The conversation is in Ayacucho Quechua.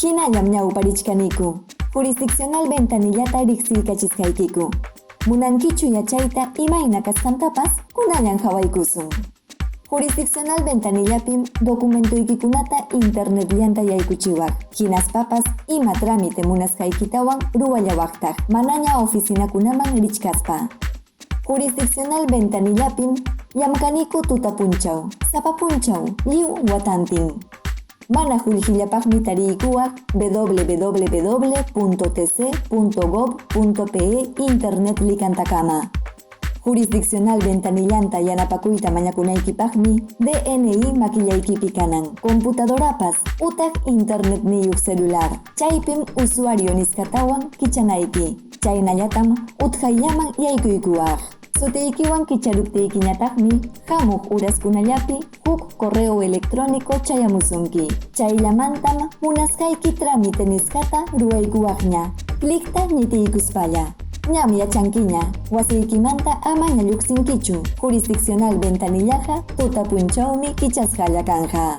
Hinallam ñawparichkaniku. Jurisdiccional ventanillata riqsiykachisqaykiku. Munankichu yachayta imayna kasqantapas? Kunallan hawaykusun. Jurisdiccional ventanillapim documentoykikunata internetllanta yaykuchiwaq, hinaspapas ima trámite munasqaykitawan ruwallawaqtaq, manaña oficinakunaman richkaspa. Jurisdiccional ventanillapim llamkaniku tuta punchaw, sapa punchaw, lliw watantin. Mana qullqillapaqmi tariykuwaq www.tc.gob.pe internet likantakama. Jurisdiccional ventanillanta yanapakuyta mañakunaykipaqmi DNI makillaykipi kanan, computadorapas utaq internetniyuq celular. Chaypim usuario nisqatawan kichanayki, chaynallatam utqayllaman yaykuykuwaq. Sutiykiwan kicharuptiykiñataqmi hamuq uraskunallapi huk correo electrónico chayamusunki. Chayllamantam munasqayki trámite nisqata ruwaykuwaqña, clicta ñitiykuspalla. Ñam yachankiña, wasiykimanta amaña lluqsinkichu, jurisdiccional ventanillaqa tuta punchawmi kichasqalla kanqa.